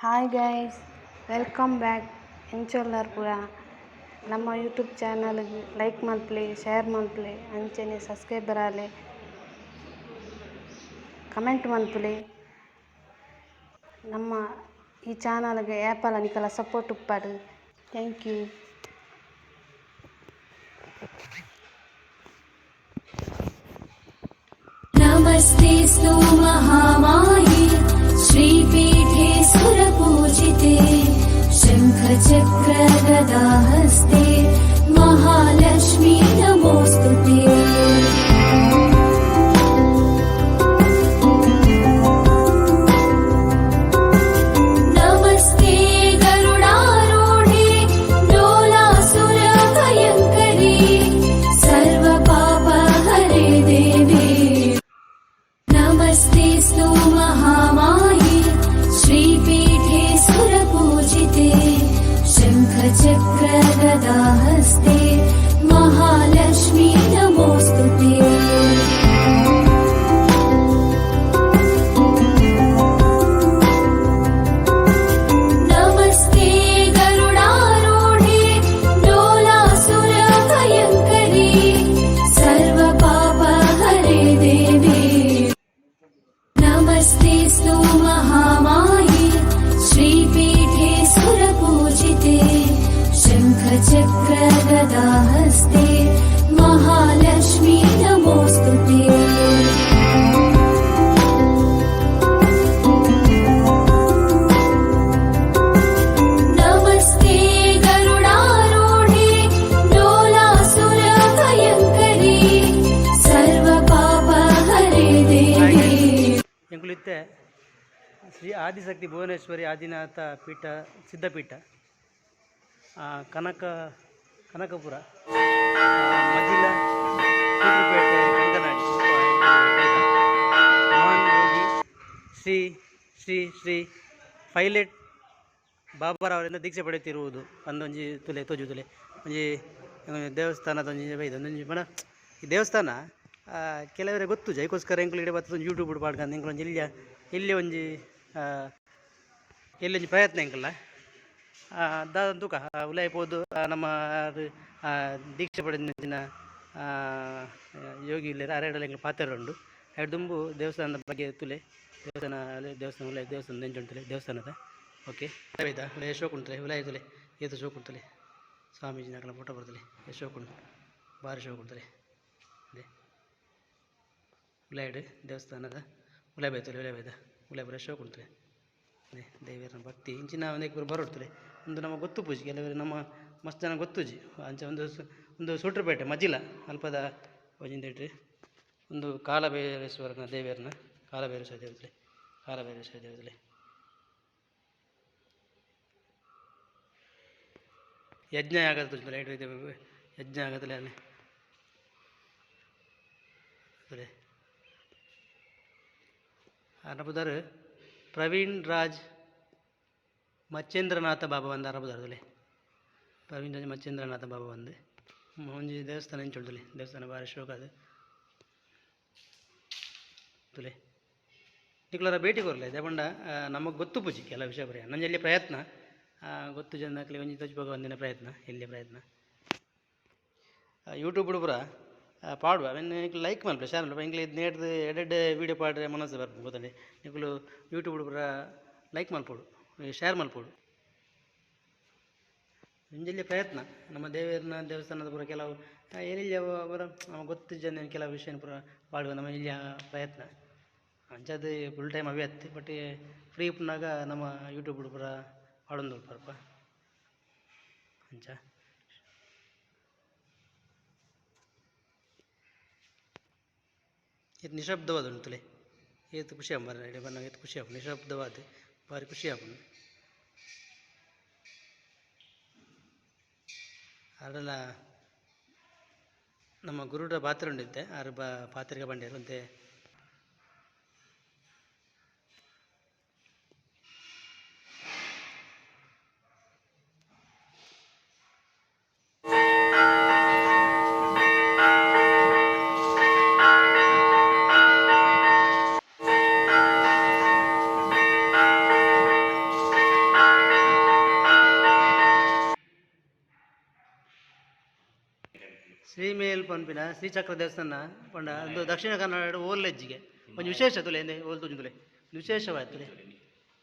Hi guys, welcome back. ಎಂಚೊಲ್ಲರ್ ಪೂರ ನಮ್ಮ YouTube channel like ಮಲ್ಪಲೆ, share ಮಲ್ಪಲೆ, ಅಂಚನೆ ಸಬ್ಸ್ಕ್ರೈಬರ್ ಆಲೆ, ಕಮೆಂಟ್ ಮಲ್ಪಲೆ. ನಮ್ಮ ಈ ಚಾನಲ್ಗೆ ಏಪಲ ನಿಕಲ ಸಪೋರ್ಟ್ ಉಪ್ಪಡ್. Thank you. नमस्तेऽस्तु महामाये, श्रीपीठे सुरपूजिते, शङ्खचक्रगदाहस्ते, महालक्ष्मी नमोऽस्तु ते। नमस्ते गरुडारूढे, डोलासुरभयङ्करी, सर्वपापहरे देवी। नमस्तेऽस्तु महामाये, श्रीपीठे सुरपूजिते, शङ्खचक्रगदाहस्ते, महालक्ष्मी नमोऽस्तु ते। नमस्ते गरुडारूढे, डोलासुरभयङ्करी, सर्वपापहरे देवी। नमस्तेऽस्तु महामाये, श्रीपीठे सुरपूजिते, शङ्खचक्रगदाहस्ते, महालक्ष्मी नमोऽस्तु ते। नमस्ते गरुडारूढे, डोलासुरभयङ्करी, सर्वपापहरे देवी। ಎಂಕುಲಿತ್ತೆ ಶ್ರೀ ಆದಿಶಕ್ತಿ ಭುವನೇಶ್ವರಿ ಆದಿನಾಥ ಪೀಠ, ಸಿದ್ಧಪೀಠ, ಕನಕ ಕನಕಪುರ, ಮಜಿಲ, ಕೂಡ್ಲುಪೇಟೆ, ಕಂಕನಾಡಿ. ಮಹಾನ್ ಯೋಗಿ ಶ್ರೀ ಶ್ರೀ ಶ್ರೀ ಪೈಲಟ್ ಬಾಬಾರವರಿಂದ ದೀಕ್ಷೆ ಪಡೆಯುತ್ತಿರುವುದು ಅಂದೊಂಜಿ ತುಲೆ ತೋಜು ತುಲೆ. ಒಂಜಿ ದೇವಸ್ಥಾನದ ಒಂಜಿ ಬೈದ ಒಂದೊಂಜಿ ಪಂಡ ಈ ದೇವಸ್ಥಾನ ಕೆಲವರಿಗೆ ಗೊತ್ತು. ಐಕೋಸ್ಕರ ಎಂಕುಲು ಇಡೆ ಬತ್ತದ ಯೂಟ್ಯೂಬ್ ಪಾಡ್ಕಂದು ಎಂಕುಲು ಒಂಜಿ ಎಲ್ಯ ಎಲ್ಲಿ ಒಂಜಿ ಎಲ್ಲಿ ಒಂಜಿ ಪ್ರಯತ್ನ ಎಂಕಲ್ಲ ದಾದ ತೂಕ ಉಲಾಯಿ ಪೋದು ನಮ್ಮ ಅದು ದೀಕ್ಷೆ ಪಡೆದಿನ ಯೋಗಿ ಇಲ್ಲೆರ್, ಅರೆಡಲ ಎಂಕುಲು ಪಾತೆರ ಉಂಡು. ಐಡ್ ದುಂಬು ದೇವಸ್ಥಾನದ ಬಗ್ಗೆ ತುಲೆ. ದೇವಸ್ಥಾನ, ದೇವಸ್ಥಾನ ಉಲಾಯಿ, ದೇವಸ್ಥಾನ ಎಂಚ ಉಂಟು ದೇವಸ್ಥಾನದ. ಓಕೆ, ಆಯ್ತಾ? ಉಲಾಯಿ ಶೋಕು ಉಂಟು. ಉಲಾಯಿ ತುಲೆ, ಏತ್ ಶೋಕು ಉಂಟು. ಸ್ವಾಮೀಜಿನಕಲ್ನ ಫೋಟೋ ಬರ್ತಲೆ. ಎಷ್ಟು ಶೋಕು ಉಂಟು, ಭಾರಿ ಶೋಕು ಉಂಟು. ಅದೇ ಉಲಾಯಿಡ್ ದೇವಸ್ಥಾನದ ಉಲಾಯಿ ಬೈತಲೆ, ಉಲಾಯಿ ಬೈದ, ಉಲಾಯಿ ಪೂರ ಶೋಕು ಉಂಟು. ಅದೇ ದೇವೆರ್ನ ಭಕ್ತಿ ಇಂಚಿನ ಒಂದಕ್ಕೆ ಪೂರ ಬರೊಡ್ತಲೆ. ಒಂದು ನಮ್ಮ ಗೊತ್ತು ಪೂಜೆ ಕೆಲವರು ನಮ್ಮ ಮಸ್ತ್ ಜನ ಗೊತ್ತುಜಿ. ಅಂಚ ಒಂದು ಒಂದು ಸೂಟ್ರಪೇಟೆ ಮಜಿಲ ಅಲ್ಪದ ಒಂಜಿಂದೇಟ್ರಿ ಒಂದು ಕಾಲಭೈರೇಶ್ವರನ ದೇವೆರ್ನ, ಕಾಲಭೈರೇಶ್ವರ ದೇವತೆ, ಕಾಲಭೈರೇಶ್ವರ ದೇವತೆ. ಯಜ್ಞ ಆಗತ್ತೆ, ಲೈಟ್ ಇದೆ, ಯಜ್ಞ ಆಗತ್ತಲೆ ಅಲ್ಲಿ ಅದೇ. ಅರಬುದರ್ ಪ್ರವೀಣ್ ರಾಜ್ ಮಚ್ಚೇಂದ್ರನಾಥ ಬಾಬಾ ಬಂದ ಅರಬುದರ್ದಲ್ಲಿ, ಪ್ರವೀಣ್ ರಾಜ್ ಮಚ್ಚೇಂದ್ರನಾಥ ಬಾಬಾ ಬಂದು. ಒಂಜಿ ದೇವಸ್ಥಾನ ಎಂಚ ಉಂಟುಲೆ. ದೇವಸ್ಥಾನ ಬಾರಿ ಶೋಕ ಅದು ತುಲೆ. ನಿಕ್ಲರ ಭೇಟಿ ಕೊರ್ಲೆ ದೇಪಂಡ ನಮಗೆ ಗೊತ್ತು ಪೂಜಿ ಕೆಲ ವಿಷಯ ಬರೆಯ ನಂಜಲ್ಲಿ ಪ್ರಯತ್ನ ಗೊತ್ತು ಜನಕ್ಲೆ ಒಂಜಿ ತೋಜ್ಪಾಗ ಒಂದಿನ ಪ್ರಯತ್ನ ಎಲ್ಲಿ ಪ್ರಯತ್ನ. ಯೂಟ್ಯೂಬ್ ಪೂರ ಪಾಡುವ ಅವೆನ್ ನಿಕ್ಲು ಲೈಕ್ ಮಲ್ಪಲೆ, ಶೇರ್ ಮಲ್ಪಲೆ. ಎಂಕ್ಲೆ ನೇಡ್ದು ಎಡೆಡ್ಡೆ ವೀಡಿಯೋ ಪಾಡ್ರೆ ಮನಸ್ಸು ಬರ್ಪುಂಡು ಗೊತ್ತಂಡೆ. ನಿಕುಲು ಯೂಟ್ಯೂಬ್ ಪೂರ ಲೈಕ್ ಮಲ್ಪೊಡು, ಶೇರ್ ಮಲ್ಪೊಡು. ಒಂಜೆಲ್ಯ ಪ್ರಯತ್ನ. ನಮ್ಮ ದೇವೆರ್ನ ದೇವಸ್ಥಾನದ ಪೂರ ಕೆಲವು ಏನಿಲ್ಲ ಪೂರ ನಮಗೆ ಗೊತ್ತು ಜನ ಕೆಲವು ವಿಷಯ ಪೂರ ಪಾಡುವ ನಮ್ಮ ಇಲ್ಲಿಯ ಪ್ರಯತ್ನ. ಅಂಚಾದ್ ಫುಲ್ ಟೈಮ್ ಅವೇ ಅತ್ತೆ, ಬಟ್ ಫ್ರೀ ಉಪ್ಪುನಾಗ ನಮ್ಮ ಯೂಟ್ಯೂಬ್ ಪೂರ ಪಾಡೊಂದು ಪರ್ಪ ಅಂಚ. ಏತ್ ನಿಶಬ್ದವಾದ ಉಂಟುಲೆ, ಏತ್ ಖುಷಿ ಆಪುಂಡು ಇಡೆ ಬನ್ನಗ, ಏತ್ ಖುಷಿ ಆಪುಂಡು. ನಿಶಬ್ದವಾದ ಬಾರಿ ಖುಷಿ ಆಪುಂಡು. ಆಡಲ ನಮ್ಮ ಗುರುಡ ಪಾತ್ರ ಉಂಡಿತ್ತೆ ಆರು ಬ ಪಾತ್ರಿಕ ಬಂಡೇರು ಅಂತೆ. ಶ್ರೀಮೇಲ್ ಪನ್ಪಿನ ಶ್ರೀಚಕ್ರ ದೇವಸ್ಥಾನ ಪಂಡ ಒಂದು ದಕ್ಷಿಣ ಕನ್ನಡ ಓಲ್ಲೆಜ್ಜಿಗೆ ಒಂಜಿ ವಿಶೇಷ ತುಲೆ ಎಂದೆ ಓಲ್ ತುಲೆ ವಿಶೇಷವಾಯ್ತು ತುಲೆ.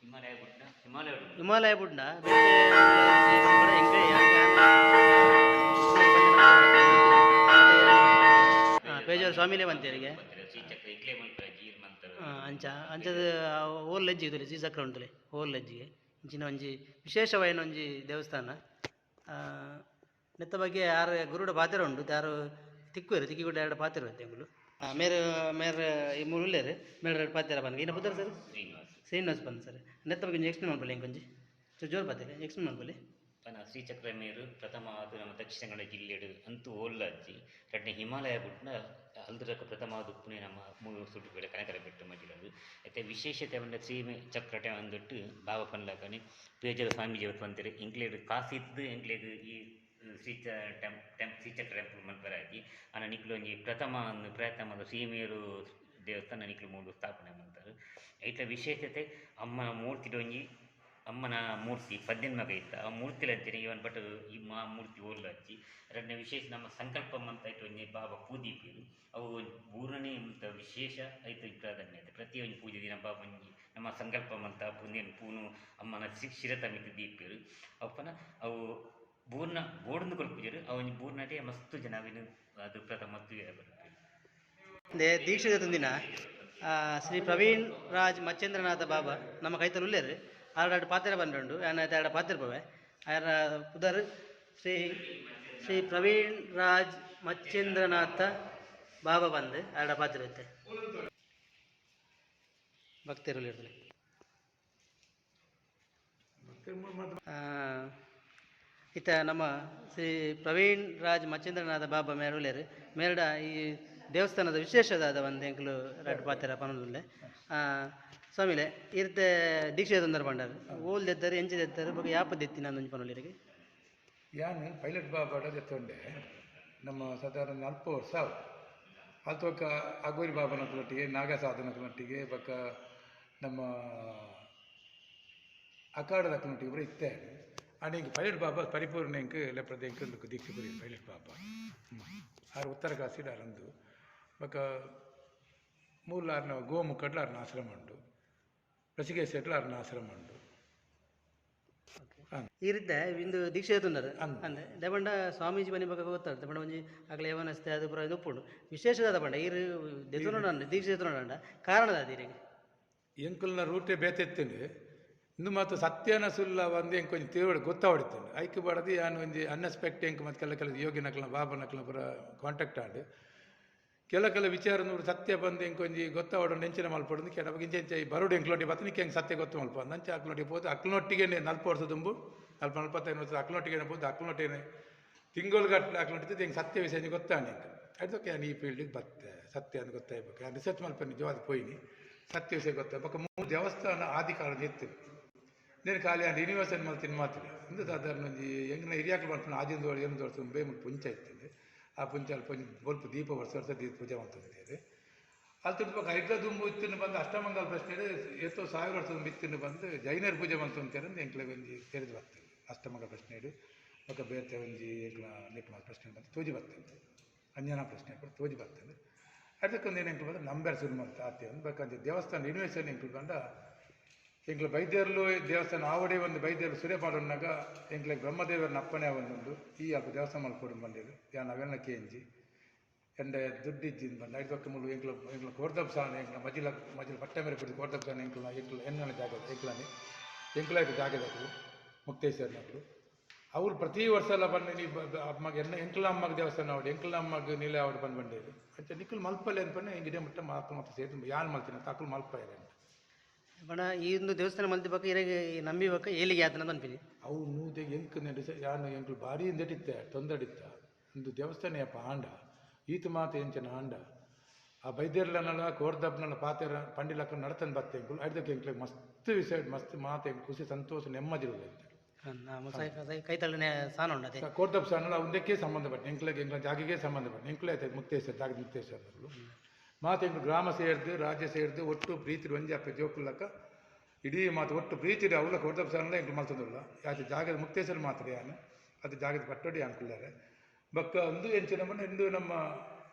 ಹಿಮಾಲಯ ಗುಡ್ಡ, ಹಿಮಾಲಯ ಗುಡ್ಡ. ಹಿಮಾಲಯ ಬುಡ್ನ. ಪೇಜಾರ್ ಸ್ವಾಮಿಲೇ ಬಂತೇರಿಗೆ. ಶ್ರೀಚಕ್ರ ಇಕ್ಲೆ ಮಲ್ಪರ ಜೀರ್ ಮಂತರ. ಅಂಚ ಅಂಚದ ಓಲ್ಲೆಜ್ಜಿ ತುಲೆ ಶ್ರೀಚಕ್ರ ಉಂಟುಲೆ ಓಲ್ಲೆಜ್ಜಿಗೆ ಇಂಚಿನ ಒಂಜಿ ವಿಶೇಷವಾಯಿನ ಒಂಜಿ ದೇವಸ್ಥಾನ. ನೆತ್ತ ಬಗ್ಗೆ ಆರು ಗುರುಡ ಪಾತೆರ ಉಂಡು, ಯಾರು ತಿಕ್ಕುವೆರು ತಿಕ್ಕಿಗುಡ್ಡ ಎರಡು ಪಾತೆರ ಎಂಗುಲು ಮೇರು ಮೇರ್ ಈ ಮೂರು ಉಲ್ಲೇರು ಮೇರ್ ಎರಡು ಪಾತೆರ ಬಂದು ಇನ್ನ ಪುದರ್ ಸರ್? ಶ್ರೀನಿವಾಸ್. ಶ್ರೀನಿವಾಸ್ ಬಂದು ಸರ್, ನೆತ್ತ ಬಗ್ಗೆ ಒಂಜಿ ಎಕ್ಸ್ಪ್ಲೇನ್ ಮಲ್ಪೊಲಿ, ಎಂಕೊಂಜಿ ಚೂರು ಜೋರು ಪಾತೆರ ಎಕ್ಸ್ಪ್ಲೇನ್ ಮಲ್ಪೊಲಿ. ಪನ ಶ್ರೀಚಕ್ರ ಮೇರು ಪ್ರಥಮ ಅದು ನಮ್ಮ ದಕ್ಷಿಣ ಕನ್ನಡ ಜಿಲ್ಲೆಡು ಅಂತೂ ಓಲ್ಲಜ್ಜಿ, ರಡ್ಡನೆ ಹಿಮಾಲಯ ಗುಡ್ಡ ಅಲ್ದರಕ ಪ್ರಥಮ ಉಪ್ಪುನೆ ನಮ್ಮ ಮೂರು ಸುಟ್ಟು ಕನಕರ ಬೆಟ್ಟು ಮಜಿಲದು. అయితే ವಿಶೇಷತೆ ಪಂಡ ಶ್ರೀ ಚಕ್ರ ಅಂದಿಟ್ಟು ಬಾಬಾ ಪನ್ಲಕನಿ ಪೇಜರ ಸ್ವಾಮೀಜಿ ಪಂತೆರ್ ಎಂಕ್ಲೆಡ್ ಕಾಸಿದ್ದು ಎಂಕ್ಲೆಗ್ ಈ ಶ್ರೀ ಟೆಂಪ್ ಟೆಂಪ್ ಶ್ರೀಚಕ್ರ ಟೆಂಪಲ್ ಮಲ್ಪರಾಜಿ ಅನ ನಿಕ್ಲು ಒಂಜಿ ಪ್ರಥಮ ಒಂದು ಪ್ರಯತ್ನ ಮಲ್ತ ಶ್ರೀಮೇರು ದೇವಸ್ಥಾನ ನಿಕ್ಲು ಮೂಡು ಸ್ಥಾಪನೆ ಮಲ್ತಾರೆ. ಐತ ವಿಶೇಷತೆ ಅಮ್ಮನ ಮೂರ್ತಿಡ್ ಒಂಜಿ ಅಮ್ಮನ ಮೂರ್ತಿ ಪದ್ದೆನ್ಮಗ ಇತ್ತ, ಆ ಮೂರ್ತಿಲ ಅಂಚನೆ ಇವನ್ ಬಟ್ ಈ ಮಾ ಮೂರ್ತಿ ಓಲ್ಲ ಹಚ್ಚಿ. ರಡ್ಡನೇ ವಿಶೇಷ ನಮ್ಮ ಸಂಕಲ್ಪ ಮಂತ ಐತ ಒಂಜಿ ಬಾಬಾ ಪೂದೀಪಿರು ಅವು ಬೂರನೇ ಅಂತ ವಿಶೇಷ ಐತ ಪ್ರಾಧಾನ್ಯತೆ. ಪ್ರತಿಯೊಂದು ಪೂಜೆ ದಿನ ಬಾಬಾ ಒಂಜಿ ನಮ್ಮ ಸಂಕಲ್ಪ ಮಂತ ಪುಂದೇನು ಪೂನು ಅಮ್ಮನ ಶಿರತ ಮಿತ್ತು ದೀಪಿರು ಅಪ್ಪನ ಅವು ಬೂರ್ನ ಬೋರ್ಡ್ನು ಕೊಲ್ಪುಜರು ಅವು ಒಂಜಿ ಬೂರ್ನಟೆ ಮಸ್ತು ಜನವಿನ ಅದು ಪ್ರಥಮ ಬರ್ಪೇರು. ದೀಕ್ಷೆ ತುಂದಿನ ಶ್ರೀ ಪ್ರವೀಣ್ ರಾಜ್ ಮಚ್ಚೇಂದ್ರನಾಥ ಬಾಬಾ ನಮ್ಮ ಕೈತಲ್ ಉಲ್ಲೇರು, ಆರಡು ಪಾತ್ರೆ ಬಂದುಂಡು ಯಾನ ಎರಡು ಪಾತ್ರೆ ಪವೆ. ಆರ ಪುದರ್ ಶ್ರೀ ಶ್ರೀ ಪ್ರವೀಣ್ ರಾಜ್ ಮಚ್ಚೇಂದ್ರನಾಥ ಬಾಬಾ ಬಂದು ಆರಡ ಪಾತ್ರೆ ಇತ್ತೆ ಭಕ್ತರು ಇರ್ತದೆ. ಇತ್ತ ನಮ್ಮ ಶ್ರೀ ಪ್ರವೀಣ್ ರಾಜ್ ಮಚ್ಚೇಂದ್ರನಾಥ ಬಾಬಾ ಮೇರುಲೇರು ಮೇರಡ ಈ ದೇವಸ್ಥಾನದ ವಿಶೇಷದಾದ ಒಂದು ಎಂಕ್ಲು ರಡ್ಡ್ ಪಾತೆರ ಪನೊಂದುಲ್ಲೆ. ಸ್ವಾಮಿಲೆ, ಇರ್ತೆ ದೀಕ್ಷೆ ತೊಂದರೆ ಪಂಡರ್, ಓಲ್ ದೆತ್ತರು, ಎಂಚ ದೆತ್ತರು, ಬೊಕ ಯಾಪ ದೆತ್ತಿನ ಒಂಜಿ ಪನೊಲಿರಿಗೆ. ಯಾನ್ ಪೈಲಟ್ ಬಾಬಾಡ ದೆತ್ತೊಂಡೆ. ನಮ್ಮ ಸಾಧಾರಣ 40 ವರ್ಷ ಆವು. ಅಲ್ತೊಕ ಅಗೋರಿ ಬಾಬನಕ್ಲೊಟ್ಟಿಗೆ, ನಾಗ ಸಾಧನಕ್ಲೊಟ್ಟಿಗೆ, ಬೊಕ ನಮ್ಮ ಅಖಾಡದಕ್ಲೊಟ್ಟಿಗೆ ಪೂರ ಇತ್ತೆ. ಆಂಡ ಎಂಕ್ ಪೈಲಟ್ ಬಾಬಾ ಪರಿಪೂರ್ಣ ಎಂಕ್ ಲೆಪ್ಪದ ಎಂಕ್ ದೀಕ್ಷೆ ಪುರಿ ಪೈಲಟ್ ಬಾಬಾ. ಆರ್ ಉತ್ತರ ಕಾಶಿಡ್ ಅರಂದು ಬೊಕ ಮೂಲ ಆರ್ನ ಗೋಮುಖಡ್ಲ ಆರ್ನ ಆಶ್ರಮ ಉಂಡು, ಋಷಿಕೇಶಡ್ಲ ಆರ್ನ ಆಶ್ರಮ ಉಂಡು. ಈ ರೀತಿ ಇಂದು ದೀಕ್ಷೆ ತೊಂದರೆ ಅಂದ್. ಅಂದೆ ದೇಪಂಡ ಸ್ವಾಮೀಜಿ ಬನ್ನಿ ಬೊಕ ಗೊತ್ತಾಗ್ತದೆ ಪಂಡ ಒಂಜಿ ಅಗಲ ಯವನಸ್ತೆ ಅದು ಪೂರ ಉಪ್ಪುಂಡು. ವಿಶೇಷದಾದ ಪಂಡ ಈರು ದೆತ್ತೊಂಡ ದೀಕ್ಷೆ ದೆತ್ತೊಂಡ ಕಾರಣದ ಈರಿಗೆ? ಎಂಕುಲ್ನ ರೂಟೆ ಬೇತೆತ್ತುಂಡು. ಇಂದು ಮಾತ್ರ ಸತ್ಯನ ಸುಲ್ಲ ಒಂದು ಎಂಕ್ ಒಂಜಿ ತಿರುವಡೆ ಗೊತ್ತಾವಡಿತ್ತುಂಡು. ಐಕ್ ಬಡದು ಯಾನ್ ಒಂಜಿ ಅನ್ಎಕ್ಸ್ಪೆಕ್ಟ್ ಎಂಕ್ ಮತ್ತು ಕೆಲ ಕೆಲ ಯೋಗಿನಕ್ಲ ಬಾಬನಕ್ಲ ಪೂರ ಕಾಂಟ್ಯಾಕ್ಟ್ ಆಂಡ್ ಕೆಲ ಕೆಲ ವಿಚಾರ ನೂರು ಸತ್ಯ ಬಂದು ಎಂಕ್ ಒಂಜಿ ಗೊತ್ತಾವಡ ನೆಂಚಿನ ಮಲ್ಪೊಡು ಕೆಲ ಇಂಚ ಇಂಚ ಈ ಬರೋಡು ಎಂಕ್ಲೊಟ್ಟಿ ಬತ್ತನಿಕ್ಕೆ ಹೆಂಗೆ ಸತ್ಯ ಗೊತ್ತು ಮಲ್ಪ ನಂಚ ಅಕ್ಲೊಟ್ಟಿಗೆ ಪೋದು ಅಕ್ಲೊಟ್ಟಿಗೆ 40 ವರ್ಷ ತುಂಬು 40 45 ವರ್ಷ ಅಕ್ಲೊಟ್ಟಿಗೆ ಪೋದು ಅಕ್ಲೊಟ್ಟಿಗೆ ತಿಂಗಳು ಗಟ್ಟಲೆ ಅಕ್ಲೊಟ್ಟಿದ್ದು ಹೆಂಗೆ ಸತ್ಯ ವಿಷಯ ಗೊತ್ತಾನೆ ಎಂಕ್. ಅದಕ್ಕೆ ನಾನು ಈ ಫೀಲ್ಡಿಗೆ ಬತ್ತೆ ಸತ್ಯ ಅಂತ ಗೊತ್ತಾಯ್ಬೇಕು. ನಾನು ರಿಸರ್ಚ್ ಮಲ್ಪ ನಿಜವಾದ ಪೋಯಿನಿ ಸತ್ಯ ವಿಷಯ ಗೊತ್ತಾಗ ಬೊಕ ಮೂರು ದೇವಸ್ಥಾನ ಆದಿ ಕಾಲದ ಇತ್ತು. నేను ಖಾಲಿ ಆಂಡ್ ಯೂನಿವರ್ಸಲ್ ಮಲ್ತಿನ ಮಾತ್ರ ಇಂದು ಸಾಧಾರಣ ಒಂಜಿ ಎಂಗ್ನ ಹಿರಿಯಾಕ್ಲು ಮಲ್ಪುನ ಆದಿಂದು ಏನೊಂದು ವರ್ಷ ತುಂಬೆ ಮುಲ್ಪ ಪುಂಚ ಇತ್ತುಂಡು. ಆ ಪುಂಚ ಅಲ್ಪ ಒಂಜಿ ಬೊಲ್ಪು ದೀಪ ವರ್ಷ ವರ್ಷ ದೀಪ ಪೂಜೆ ಮಲ್ತೊಂದಿದ್ದೇವೆ. ಅಲ್ಲಿ ತುಂಬ ಐದ ದುಂಬು ಇತ್ತಿನ ಬಂದು ಅಷ್ಟಮಂಗಲ ಪ್ರಶ್ನೆ ಎತ್ತೋ ಸಾವಿರ ವರ್ಷ ದುಂಬು ಇತ್ತಿನ ಬಂದು ಜೈನರು ಪೂಜೆ ಮಲ್ತೊಂತಾರೆ ಎಂಕ್ಲೆಗ್ ಒಂಜಿ ತೆರೆದು ಬರ್ತದೆ. ಅಷ್ಟಮಂಗಲ ಪ್ರಶ್ನೆ ಬೊಕ ಬೇತೆ ಒಂಜಿ ಎಂಕ್ಲ ನಿಪ್ಪ ಪ್ರಶ್ನೆ ಬಂದು ತೋಜಿ ಬರ್ತದೆ. ಅಂಜನಾ ಪ್ರಶ್ನೆ ಕೂಡ ತೋಜಿ ಬರ್ತದೆ. ಅದಕ್ಕೊಂದು ಏನು ಎಂಕ್ಲು ಬಂದು ನಂಬರ್ ಶುರು ಮಲ್ತ ಆತೆ ಒಂದು ಬೇಕಂತ ದೇವಸ್ಥಾನ ಯೂನಿವರ್ಸಲ್ ಎಂಕ್ಲು ಬಂದ ಎಂಕ್ಲ ಬೈದ್ಯರ್ಲು ದೇವಸ್ಥಾನ ಆವಡೆ ಒಂದು ಬೈದ್ಯರು ಸುರೆ ಪಾಡೊನ್ನಾಗ ಎಂಕ್ಲೆ ಬ್ರಹ್ಮದೇವರನ ಅಪ್ಪಣೆ ಒಂದೊಂದು ಈ ಅಲ್ಪ ದೇವಸ್ಥಾನ ಮಲ್ಪೊಡು ಬಂದಿದ್ದು ಯಾನ್ ಅವೆಲ್ಲ ಕೇಂಜಿ ಎಂಡೆ ದುಡ್ಡು ಇಜ್ಜಿಂದ ಬಂದ ಐದು ಮುಳ್ಳು ಎಂಕ್ಲ ಎಂಕ್ಲ ಕೋರ್ದಬ್ ಸಾನ ಎಂಕ್ಲ ಮಜಿಲ ಮಜಿಲ ಪಟ್ಟೆ ಮೇರೆ ಬಿಟ್ಟು ಕೋರ್ದಬ್ ಸಾನ ಎಂಕ್ಲ ಎಂಕ್ಲ ಎನ್ನನ ಜಾಗ ಎಂಕ್ಲನೆ ಎಂಕ್ಲ ಜಾಗದಕ್ಕಲು ಮುಕ್ತೇಶ್ವರನಕ್ಕಲು ಅವ್ರು ಪ್ರತಿ ವರ್ಷ ಎಲ್ಲ ಬಂದು ನೀ ಅಮ್ಮಗೆ ಎನ್ನ ಎಂಕ್ಲ ಅಮ್ಮಗ ದೇವಸ್ಥಾನ ಅವಡು ಎಂಕ್ಲ ಅಮ್ಮಗ ನಿಲೆ ಅವಡು ಬಂದು ಬಂಡೇರು ಅಂಚ ನಿಕ್ಕಲು ಮಲ್ಪಲೆ ಅನ್ಪನೆ ಹಿಂಗೆ ಇದೇ ಮುಟ್ಟ ಮಾತು ಮಾತು ಸೇರಿ ಯಾನ್ ಮಲ್ತಿನ ತಾಕಲು ಮಲ್ಪ ಇರ. ಪಂಡ ಈ ಒಂದು ದೇವಸ್ಥಾನ ಮಲ್ತಿ ಬೊಕ ಇರೆಗ್ ನಂಬಿ ಬೊಕ ಏಲಿಗೆ ಆತನ ಪನ್ಪಿನಿ. ಅವು ನೂದೆಗೆ ಎಂಕ್ ನೆಡಿಸ ಯಾನ್ ಎಂಕ್ಲು ಭಾರಿ ಇಂದೆಟಿತ್ತೆ ತೊಂದಡಿತ್ತ ಒಂದು ದೇವಸ್ಥಾನ ಯಪ್ಪ ಆಂಡ ಈತ ಮಾತು ಎಂಚನ ಆಂಡ ಆ ಬೈದ್ಯರ್ಲನಲ ಕೋರ್ದಬ್ನಲ ಪಾತೆರ ಪಂಡಿಲಕ್ಕ ನಡತನ್ ಬತ್ತೆ ಎಂಕುಲು ಐದಕ್ಕೆ ಎಂಕ್ಲೆಗ್ ಮಸ್ತ್ ವಿಷಯ ಮಸ್ತ್ ಮಾತು ಎಂಕ್ ಖುಷಿ ಸಂತೋಷ ನೆಮ್ಮದಿ ಅಂತ. ಕೈತಳ್ಳನೆ ಸಾನ ಉಂಡು ಅದೇ. ಕೋರ್ದಬ್ ಸಾನಲ ಒಂದಕ್ಕೆ ಸಂಬಂಧಪಟ್ಟ ಎಂಕ್ಲೆಗ್ ಎಂಕ್ಲ ಜಾಗೆಗೆ ಸಂಬಂಧಪಟ್ಟ ಎಂಕ್ಲೆ ಆಯ್ತು ಮುಕ್ತೇಶ್ವರ ಜಾಗ ಮುಕ್ತೇಶ್ವರನಗಳು ಮಾತು ಎಂಕ್ಲು ಗ್ರಾಮ ಸೇರ್ದು ರಾಜ್ಯ ಸೇರ್ದು ಒಟ್ಟು ಪ್ರೀತಿ ಒಂಜಿ ಅಪ್ಪ ಜೋಕುಲಕ್ಕ ಇಡೀ ಮಾತು ಒಟ್ಟು ಪ್ರೀತಿ ಅವಳ ಕೋರ್ದಬ್ ಸಾನಲ ಎಂಕ್ಲು ಮಲ್ತದುಲ್ಲ ಯಾಕೆ ಜಾಗದ ಮುಕ್ತೇಶ್ವರ ಮಾತ್ರ ಯಾನು ಅದು ಜಾಗದ ಪಟ್ಟೋಡಿ ಅನ್ಕುಲ್ಲಾರೆ. ಬೊಕ್ಕ ಉಂದು ಎಂಚಿನ ಪಂಡ ಇಂದು ನಮ್ಮ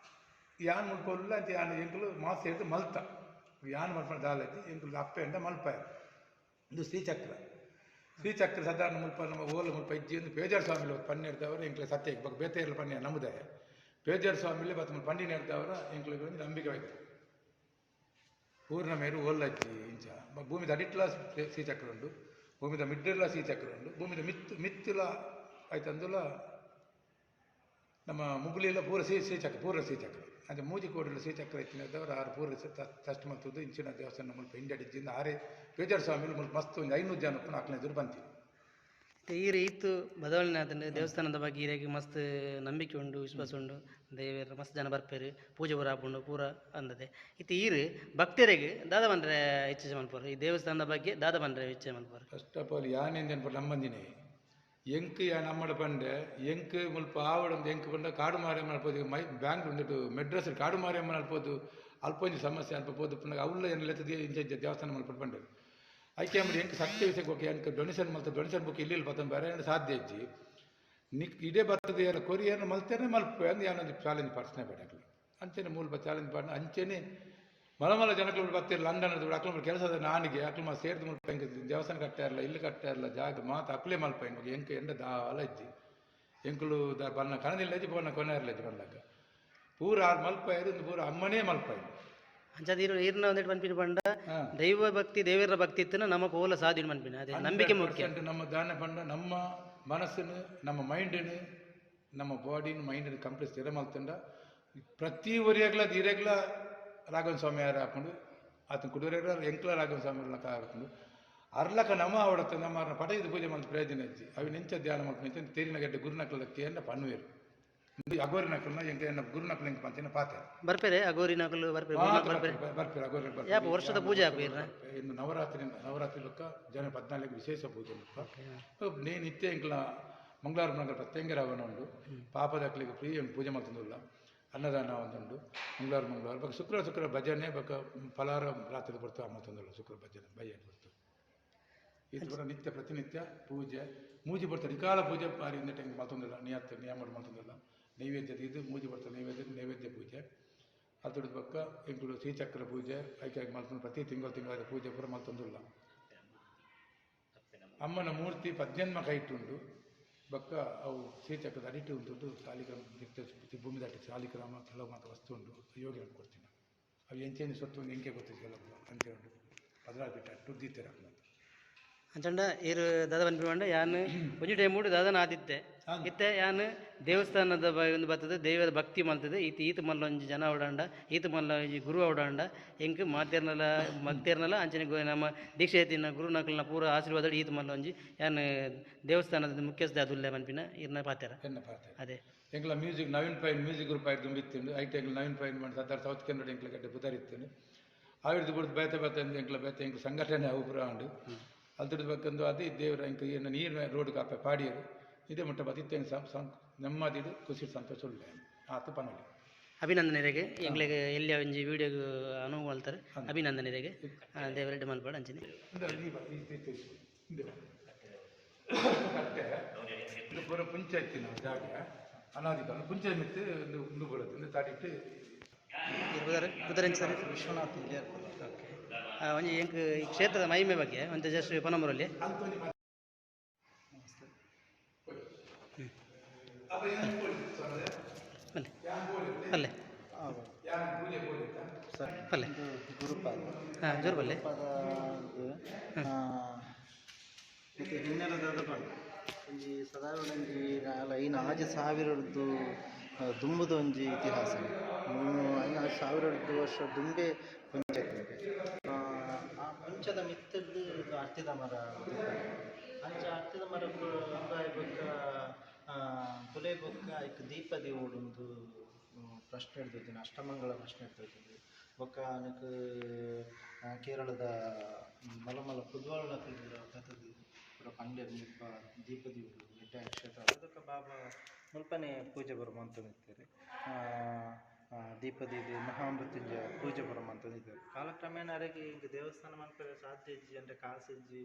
ಯಾನ್ ಮುಲ್ಪ ಉಲ್ಲ ಅಂಚ ಯಾನ್ ಎಂಕುಲು ಮಾಸ ಹಿಡ್ದು ಮಲ್ತ ಯಾನ್ ಮಲ್ಪನ ದಾಲಜ್ಜಿ ಎಂಕುಲು ಅಪ್ಪೆ ಅಂಡ ಮಲ್ಪಾಯ. ಇದು ಶ್ರೀಚಕ್ರ. ಶ್ರೀಚಕ್ರ ಸಾಧಾರಣ ಮುಲ್ಪ ನಮ್ಮ ಓಲ ಮುಲ್ಪ ಇಜ್ಜಿ ಒಂದು ಪೇಜಾರ್ ಸ್ವಾಮಿಲು ಪನ್ನೆಡ್ದವರು ಎಂಕ್ಲೆ ಸತ್ಯ ಬೊಕ್ಕ ಬೇತೆ ಇರಲು ಪನ್ಯ ನಮ್ಮದೇ ಪೇಜಾರ್ ಸ್ವಾಮಿಲೆ ಬತ್ತ ಪಂಡಿನ ಹಿಡ್ದವರ ಎಂಕ್ಲೆಗ್ ಒಂಜಿ ನಂಬಿಕೆ ಆಯ್ತು. ಪೂರ್ಣ ಮೇರು ಓಲಜ್ಜಿ ಇಂಚ ಭೂಮಿದ ಅಡಿಟ್ಲ ಶ್ರೀಚಕ್ರ ಉಂಡು, ಭೂಮಿದ ಮಿಡ್ಡಿರ್ಲ ಶ್ರೀಚಕ್ರ ಉಂಡು, ಭೂಮಿದ ಮಿತ್ತು ಮಿತ್ತುಲ ಆಯ್ತಂದುಲ ನಮ್ಮ ಮುಗುಲಿಲ್ಲ ಪೂರ ಶ್ರೀಚಕ್ರ ಪೂರ್ಣ ಶ್ರೀಚಕ್ರ ಅಂಚ ಮೂಜಿ ಕೋಡಿಲ ಶ್ರೀಚಕ್ರ ಇತ್ತಿನದವರು ಆರು ಪೂರ್ಣ ತಸ್ಟ್ ಮಲ್ತದ್ದು ಇಂಚಿನ ದೇವಸ್ಥಾನ ಮುಲ್ಪ ಇಂಡಡಿಜ್ಜಿಂದ ಆರೆ ಪೇಜಾರ್ ಸ್ವಾಮಿಲು ಮುಲ್ಪ ಮಸ್ತ್ ಒಂದು 500 ಜನ ಉಪ್ಪುನ ಅಕ್ಲೆನ ಎದುರು ಬಂತಿ. ಈ ರೀತು ಬದಲಾವಣೆ ಆತಂಡ ದೇವಸ್ಥಾನದ ಬಗ್ಗೆ ಈರೆಗ್ ಮಸ್ತ್ ನಂಬಿಕೆ ಉಂಡು, ವಿಶ್ವಾಸ ಉಂಡು, ದೇವೆರ್ ಮಸ್ತ್ ಜನ ಬರ್ಪೆರ್, ಪೂಜೆ ಪೂರ ಆಪುಂಡು ಪೂರ ಅಂದದೆ. ಇತ್ತೆ ಈರ್ ಭಕ್ತರಿಗೆ ದಾದ ಪಂಡ್ರೆ ಇಚ್ಛೆ ಮಲ್ಪುವರ್ ಈ ದೇವಸ್ಥಾನದ ಬಗ್ಗೆ ದಾದ ಪಂಡ್ರೆ ಇಚ್ಛೆ ಮಲ್ಪುವರ್? ಫಸ್ಟ್ ಆಫ್ ಆಲ್ ಯಾನೇಂದು ಅನ್ಪು ನಮ್ಮಂದಿನೇ ಎಂಕ್ ಯಾ ನಮ್ಮಡ ಪಂಡೆ ಎಂಕ್ ಮುಲ್ಪ ಆವಡೊಂದು ಎಂಕ್ ಪಂಡ ಕಾಡು ಮಾರಿಯಮ್ಮನ ಅಲ್ಪೋದು ಮೈ ಬ್ಯಾಂಕ್ ಉಂದುಟು ಮೆಡ್ರಸ್ ಕಾಡು ಮಾರಿಯಮ್ಮನ ಅಲ್ಪೋದು ಅಲ್ಪ ಒಂಜಿ ಸಮಸ್ಯೆ ಅಲ್ಪ ಪೋದು ಪುನಗ ಅವುಲ್ಲ ಏನು ಲೆತ್ತದ ಇಂಚ ಇಂಚ ದೇವಸ್ಥಾನ ಮಲ್ಪ ಪಂಡೆ ಐಕೆ ಅಂಬಡಿ ಎಂಕ್ ಸತ್ಯ ವಿಷಯ ಬೊಕ್ಕ ಎಂಕ್ ಡೊನೇಷನ್ ಮಲ್ತ ಡೊನೇಷನ್ ಬುಕ್ ಇಲ್ಲಿ ಬತ್ತನ ಬೇರೆ ಸಾಧ್ಯ ಇಜ್ಜಿ ನಿಕ್ ಇಡೇ ಬರ್ತದೆ ಏನ ಕೊರಿಯರ್ ಮಲ್ತೇನೆ ಮಲ್ಪೆ ಅಂದ್ ಯಾನೊಂದು ಚಾಲೆಂಜ್ ಪಾಡ್ಸ್ನೆ ಬೇಡ ಅಂಚೆನೆ ಮೂಲ ಚಾಲೆಂಜ್ ಪಾಡ್ನ ಅಂಚೆನೆ ಮಲ ಮಲ ಜನಕ್ಲು ಬತ್ತೀರ್ ಲಂಡನ್ ಅಕ್ಲು ಕೆಲಸದ ನಾನಿಗೆ ಅಕ್ಲು ಮಾ ಸೇರ್ದು ಮುಲ್ಪ ಎಂಕ್ ದೇವಸ್ಥಾನ ಕಟ್ಟ ಇರಲ್ಲ ಇಲ್ಲಿ ಕಟ್ಟ ಇರಲ್ಲ ಜಾಗ ಮಾತ ಅಕ್ಲೇ ಮಲ್ಪ ಎಂಕ್ ಎಂಕ್ ಎಂಡ ದಾಲ ಇಜ್ಜಿ ಎಂಕುಲು the ಬನ್ನ ಕಣದಿಲ್ಲ ಇಜ್ಜಿ ಬನ್ನ ಕೊನೆ ಇರಲ್ಲ ಇಜ್ಜಿ ಬನ್ನಗ ಪೂರ ಆರು ಮಲ್ಪ ಇದು ಪೂರ ಅಮ್ಮನೇ ಮಲ್ಪ ಇದು. ಅಂಚಾದ ಈರ್ ಈರ್ನ ಒಂದೆಟ್ ಪನ್ಪಿನ ಪಂಡ ದೈವ ಭಕ್ತಿ ದೇವರ ಭಕ್ತಿ ಇತ್ತನ ನಮಕ್ ಓಲ ಸಾಧ್ಯ ಪನ್ಪಿನ ಅದೇ ನಂಬಿಕೆ ಮುಖ್ಯ. 100% ನಮ್ಮ ದಾನ ಪಂಡ ನಮ್ಮ ಮನಸ್ಸನ್ನು ನಮ್ಮ ಮೈಂಡನ್ನು ನಮ್ಮ ಬಾಡಿನ ಮೈಂಡನ್ನು ಕಂಪ್ಲೀಟ್ ಸ್ಥಿರ ಮಲ್ತಂಡ ಪ್ರತಿ ಒರಿಯಾಗ್ಲ ಇರೆಗ್ಲ ರಾಘವನ್ ಸ್ವಾಮಿ ಯಾರು ಹಾಕೊಂಡು ಆತನ ಕುಡುವರೆಗ್ಲ ಎಂಕ್ಲ ರಾಘವನ್ ಸ್ವಾಮಿ ಹಾಕೊಂಡು ಅರ್ಲಕ ನಮ ಅವಡತ್ತ ನಮ್ಮ ಪಟ ಇದು ಪೂಜೆ ಮಲ್ತ ಪ್ರಯೋಜನ ಇಜ್ಜಿ ಅವಿ ನೆಂಚ ಧ್ಯಾನ ಮಲ್ಪು ನೆಂಚ ತೇರಿನ ಗಡ್ಡೆ ಗುರುನಕ್ಲ ಕೇಂದ್ರ ಪನ್ನುವೇರು ಅಗೋರಿನಕ್ಲನ ಎಂಕ ಎನ್ನ ಗುರುನಕ್ಲ ಎಂಕ ಪಂಚಿನ ಪಾತೆ ಬರ್ಪೆರೆ ಅಗೋರಿನಕುಲು ಬರ್ಪೆರೆ ಬರ್ಪೆರೆ ಬರ್ಪೆರೆ ಅಗೋರಿ ಬರ್ಪೆರೆ. ಯಾಪ ವರ್ಷದ ಪೂಜೆ ಆಪು ಇರ್ನ? ಇನ್ನು ನವರಾತ್ರಿ ನವರಾತ್ರಿ ಲೊಕ್ಕ ಜನ 14 ವಿಶೇಷ ಪೂಜೆ ಲೊಕ್ಕ ನೇ ನಿತ್ಯ ಎಂಕ್ಲ ಮಂಗಳವಾರ ಮಂಗಳ ಪ್ರತ್ಯಂಗರಾವಣ ಉಂಡು ಪಾಪದಕ್ಲಿಗೆ ಫ್ರೀ ಪೂಜೆ ಮಲ್ತೊಂದುಲ್ಲ ಅನ್ನದಾನ ಒಂದುಂಡು ಮಂಗಳವಾರ ಮಂಗಳವಾರ ಬೊಕ್ಕ ಶುಕ್ರವಾರ ಶುಕ್ರವಾರ ಭಜನೆ ಬೊಕ್ಕ ಫಲಾರ ರಾತ್ರಿ ಬರ್ತು ಮಲ್ತೊಂದುಲ್ಲ ಶುಕ್ರ ಭಜನೆ ಬಯ್ಯ ಬರ್ತು ಇದು ಪೂರ ನಿತ್ಯ ಪ್ರತಿನಿತ್ಯ ಪೂಜೆ ಮೂಜಿ ಬರ್ತಾರೆ ನಿಕಾಲ ಪೂಜೆ ಬಾರಿ ಇಂದ ಟೈಮ್ ಮಲ್ತೊಂದಿಲ್ಲ ನಿಯತ್ ನಿಯಮ ಮಲ್ತೊಂದಿಲ್ಲ ನೈವೇದ್ಯ ಇದು ಮೂಜಿ ಬರ್ತಾರೆ ನೈವೇದ್ಯ ನೈವೇದ್ಯ ಪೂಜೆ ಅದ್ರ ಬೊಕ್ಕ ಎಂಕುಲು ಶ್ರೀಚಕ್ರ ಪೂಜೆ ಐಕೆ ಮಲ್ತೊಂದು ಪ್ರತಿ ತಿಂಗಳು ತಿಂಗಳ ಪೂಜೆ ಪೂರ ಮಲ್ತೊಂದುಲ್ಲ. ಅಮ್ಮನ ಮೂರ್ತಿ ಪದ್ಯನ್ಮ ಕೈಟುಂಡು ಬೊಕ್ಕ ಅವು ಶ್ರೀಚಕ್ರದ ಅಡಿಟು ಉಂಟು ಸಾಲಿಗ್ರಾಮ ನಿತ್ಯ ಭೂಮಿ ದಾಟಿ ಸಾಲಿಗ್ರಾಮ ಕೆಲವು ಮಾತ್ರ ವಸ್ತು ಉಂಟು ಯೋಗಿ ಕೊಡ್ತೀನಿ ಅವು ಎಂಚೇನು ಸೊತ್ತು ಒಂದು ಎಂಕೆ ಗೊತ್ತಿದೆ ಕೆಲವು ಅಂಚೆ ಉಂಟು 16 ಬಿಟ್ಟ ಟುದ್ದಿತ್ತೀರ. ಅಂಚಂಡ ಈರ್ ದಾದ ಪನ್ಪಿ ಪಂಡ ಯಾನ್ ಒಂಜಿ ಟೈಮ್ ಉಂಡು ದಾದನ ಆದಿತ್ತೆ ಇತ್ತೆ ಯಾನ್ ದೇವಸ್ಥಾನದ ಒಂದು ಬರ್ತದೆ ದೈವದ ಭಕ್ತಿ ಮಲ್ತದೆ ಈತ ಈತ ಮಲ್ಲ ಒಂಜಿ ಜನ ಅವಡಂಡ ಈತ ಮಲ್ಲ ಒಂಜಿ ಗುರು ಅವಡಂಡ ಎಂಕ್ ಮಾತೇರ್ನಲ ಭಕ್ತೇರ್ನಲ ಅಂಚನೆ ನಮ್ಮ ದೀಕ್ಷೆ ಐತಿನ ಗುರುನಕಲ್ನ ಪೂರ ಆಶೀರ್ವಾದ ಈತ ಮಲ್ಲ ಒಂಜಿ ಯಾನ್ ದೇವಸ್ಥಾನದ ಮುಖ್ಯಸ್ಥ ಅದುಲ್ಲೆ ಪನ್ಪಿನ ಈರ್ನ ಪಾತೆರ. ಎನ್ನ ಪಾತೆರ ಅದೇ ಎಂಕ್ಲ music Naveen pine music group ಆಯ್ತು ತುಂಬಿತ್ತಿಂಡು ಐಟ್ ಎಂಕ್ಲ ನವೀನ್ ಪೈನ್ ಮಾಡಿ ಸದಾರ್ ಸೌತ್ ಕೆನಡ ಎಂಕ್ಲ ಗಡ್ಡೆ ಪುದರಿತ್ತೇನೆ ಆವಿರ್ದು ಬಿಡ್ದು ಬೇತೆ ಬೇತೆ ಎಂಕ್ಲ ಬೇತೆ ಎಂಕ್ಲ ಸಂಘಟನೆ ಅವು ಪೂರ ಉಂಡು ಅಲ್ತುಡ್ದು ಬೇಕಂದು ಅದೇ ದೇವರ ಎಂಕ್ ಏನು ನೀರು ರೋಡ್ ಕಾಪೆ ಪಾಡಿಯರು ಇದೇ ಮುಟ್ಟ ಬತ್ತಿತ್ತೆ ನೆಮ್ಮದಿಡು ಖುಷಿ ಸಂತೋಷ ಉಳ್ಳೆ ಆತು ಪನೊಲಿ. ಅಭಿನಂದನೆರೆಗೆ ಎಂಕ್ಲೆಗ್ ಎಲ್ಲಿ ಒಂಜಿ ವಿಡಿಯೋಗ್ ಅನುವು ಮಲ್ತಾರೆ ಅಭಿನಂದನೆರೆಗೆ ದೇವರೆಡ್ಡೆ ಮಲ್ಪಡ ಅಂಚಿನ. ಕಟ್ಟೆ ಇದು ಪೂರ ಪುಂಚ ಇತ್ತಿನ ಜಾಗ ಅನಾದಿ ಕಾಲ ಪುಂಚ ಮಿತ್ತು ಒಂದು ಉಂಡು ಬರೋದು ಒಂದು ತಾಟಿಟ್ಟು. ಪುದರ್ ಸರ್? ವಿಶ್ವನಾಥ್ ಇಂಜಿನಿಯರ್. ಓಕೆ ಒಂಜಿ ಎಂಕ್ ಈ ಕ್ಷೇತ್ರದ ಮಹಿಮೆ ಬಗ್ಗೆ ಒಂತೆ ಜಸ್ಟ್ ಪನಮುರಲ್ಲಿ. ಪಲ್ಲೆ ಪಲ್ಲೆ ಪಲ್ಲೆ ಗುರುಪಾದ ಹಾಂ ಜೋರು ಪಲ್ಲೆ. ಮತ್ತು ಹಿನ್ನೆಲೆದಾದ ಪಂಡ ಒಂಜಿ ಸಾಧಾರಣ ಒಂಜಿ ನಾಲ್ ಐನ್ ಆಜಿ ಸಾವಿರದ್ದು ದುಂಬುದ ಒಂಜಿ ಇತಿಹಾಸ 5 5,000 ವರ್ಷ ದುಂಬೆ ಪುಂಚ ಆ ಪುಂಚದ ಮಿತ್ತದ್ದು ಅರ್ತಿದ ಮರ ಅಂಚ ಅರ್ತಿದ ಮರ ಉಂದಾಯಿ ಬೊಕ್ಕ ಪುಲೆ ಬೊಕ್ಕ ಐಕ್ ದೀಪ ದೀವೊಡುಂದು ಪ್ರಶ್ನೆ ಇಡ್ದೋತಿನಿ ಅಷ್ಟಮಂಗಳ ಪ್ರಶ್ನೆ ಇಡ್ದೋತಿನಿ ಬೊಕ್ಕ ಅನಕ್ ಕೇರಳದ ಮಲ್ಲ ಮಲ್ಲ ಪುದ್ವಾಳನಕುಲು ಬತ್ತದು ಪೂರ ಪಂಡೆರ್ ಮುಲ್ಪ ದೀಪ ದೀವೊಡು ಎಡ್ಡೆ ಕ್ಷೇತ್ರ ಬೊಕ್ಕ ಬಾಬಾ ಮುಲ್ಪನೆ ಪೂಜೆ ಬರ ಮಂತೊಂದಿತ್ತೆರ್ ದೀಪ ದೀದ್ ಮಹಾಮೃತ್ಯುಂಜಯ ಪೂಜೆ ಪೂರ ಮಂತೊಂದಿತ್ತೆರ್ ಕಾಲಕ್ರಮೇಣ ಅರೆಗ್ ಎಂಕ್ ದೇವಸ್ಥಾನ ಮನ್ಪೆರೆ ಸಾಧ್ಯ ಇಜ್ಜಿ ಅಂದ್ರೆ ಕಾಸು ಇಜ್ಜಿ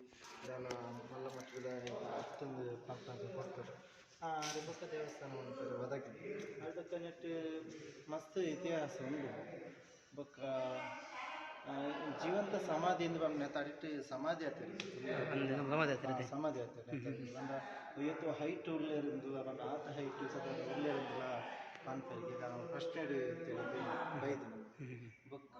ದಾಲ ಮಲ್ಲ ಮಟ್ಟದ ಅತ್ತೊಂದು ಪಂಪಂದು ಕೊಡ್ತಾರೆ. ಬೊಕ್ಕ ದೇವಸ್ಥಾನ ಉಂಟು ಒದಗಿದೆ. ಅದಕ್ಕೆ ನೆಟ್ ಮಸ್ತ್ ಇತಿಹಾಸ ಉಂಡು. ಬೊಕ್ಕ ಜೀವಂತ ಸಮಾಧಿ ಇಂದು ಪನ್ಪುನ ಅಡಿಟ್ ಸಮಾಧಿ ಆತೆರ್. ಅಂದ್ ಸಮಾಧಿ ಆತೆರ್ ಅತೆ. ಸಮಾಧಿ ಆತೆರ್. ಪಂಡ ಏತ್ ಹೈಟ್ ಉಲ್ಲೆರಿಂದು ಪಂಡ ಆತ ಹೈಟ್ ಸದಾರ್ಣ ಉಲ್ಲೆರಿಂದುಲ ಪನ್ಪೆರ್. ಪ್ರಶ್ನೆ ಬೈದಿನ ಬೊಕ್ಕ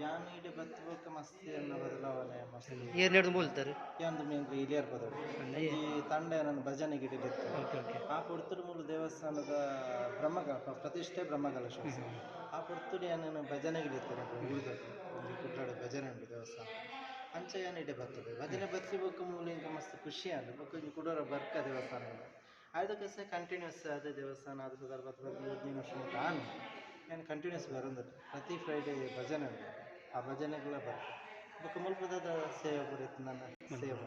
ಯಾನ್ ಇಡೆ ಬತ್ತ್ ಬೊಕ್ಕ ಮಸ್ತ್ ಎನ್ನ ಬದಲಾವಣೆ ಮಸ್ತ್. ಏರ್ ನೆಡ್ದು ಬೋಲ್ತಾರೆ? ಯಾನ್ ಮೇನ್ ಇಲಿಯರ್ ಪದವು ಈ ತಂಡ ನನ್ನ ಭಜನೆ ಗಿಡಿಲಿತ್ತು. ಓಕೆ ಓಕೆ ಆ ಪೊರ್ತುಡು ಮೂಲು ದೇವಸ್ಥಾನದ ಬ್ರಹ್ಮಗ ಪ್ರತಿಷ್ಠೆ ಬ್ರಹ್ಮಕಲಶೋತ್ಸವ. ಆ ಪೊರ್ತುಡು ಯಾನ್ ಭಜನೆಗೆ ಇತ್ತಾರೆ ಊರುದಕ್ಕೆ ಒಂಜಿ ಕುಡ್ಲಾಡು ಭಜನೆ ಉಂಟು ದೇವಸ್ಥಾನ. ಅಂಚ ಯಾನ್ ಇಡೆ ಬರ್ತದೆ ಭಜನೆ ಬತ್ತಿ ಬೊಕ್ಕ ಮೂಲು ಎಂಕ್ ಮಸ್ತ್ ಖುಷಿ ಆಂಡ್. ಬೊಕ್ಕ ಒಂಜಿ ಕುಡೋರ ಬರ್ಕ ದೇವಸ್ಥಾನ ಆಯ್ದಕ್ಕೆ ಸಹ ಕಂಟಿನ್ಯೂಸ್ ಅದೇ ದೇವಸ್ಥಾನ. ಅದು ಸುಮಾರು 10, 15 ವರ್ಷ ಮುಟ್ಟ ಆನ್ ಯಾನ್ ಕಂಟಿನ್ಯೂಸ್ ಬರೋದು. ಪ್ರತಿ ಫ್ರೈಡೇ ಭಜನೆ ಉಂಟು, ಆ ಭಜನೆಗಳ ಬರ್ಕ. ಬೊಕ್ಕ ಮುಲ್ಪದ ಸೇವೆ ಪೂರ ಇತ್ತು ನನ್ನ ಸೇವೆ.